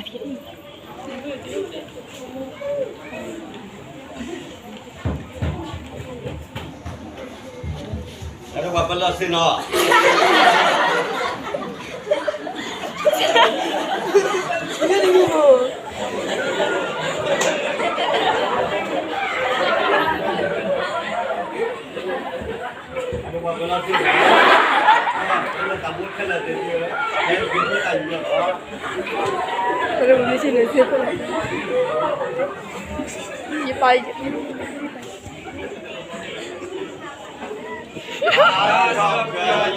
တၢ်တဝၤပလီၢ်ဆ့နီၤ, အဆၢဖိတၢ,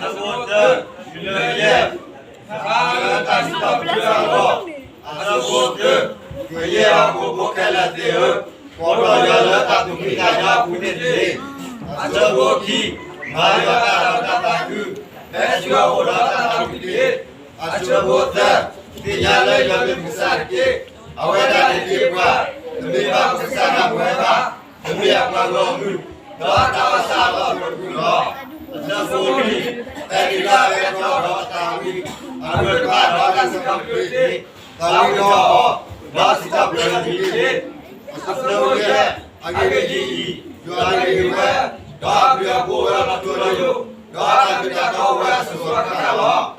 လၢယဲၢ်, တၢ်စံးထီၣ်ပတြၢၤအဂီၢ်, အဆၢဖိတၢ, ကယဲၢ်ဟီၣ်ခိၣ်ဖိခဲလၢာ်သ့ၣ်ဧၢ, ပိာ်ထီၣ်ယွၤလၢတၢ်သူၣ်ဖှံသးညီအပူၤန့ၣ်တက့ၢ်. အဆၢဖိခံ, မၤယွၤတၢ်ဒီးတၢ်သးခု, ဟဲဆူအအိၣ်ဒီးတၢ်သးဝံၣ်တက့ၢ်. အဆၢဖိသၢ, သ့ၣ်ညါလၢယွၤမ့ၢ်ပကစၢ်တက့ၢ်. အဝဲဒၣ်န့ၣ်တ့ပှၤ, တမ့ၢ်ဘၣ်ပကစၢ်ဒၣ်ပဝဲဘၣ်, တမ့ၢ်အပှၤဂီၢ်မုၢ်, ဒီးတၢ်အီၣ်ဆၣ်အလီၢ်အပူၤလီၤ. အဆၢဖိလွံၢ်, ဟဲနုာ်လၢအဂဲၤကီဒီးအတၢ်ဝံၣ်, အဂၢၢ်တဖၣ်ဒီးတၢ်စံးထီၣ်ပတြၢၤတက့ၢ်. သးဝံၣ်ဒီးအီၤ, ဒီးစံးထီၣ်ပတြၢၤအီၤတက့ၢ်. အဆၢဖိယဲၢ်, အဂ့ၢ်ဒ်အံၤ, ယွၤဂ့ၤဂ့ၤဝဲ, ဒီးအဘျုးအဖှိၣ်အိၣ်ဝဲလီၤထူလီၤယိာ်, ဒီးအတၢ်မ့ၢ်တၢ်တီအိၣ်ဝဲအစိၤစိၤအဃၣ်ဃၣ်လီၤ.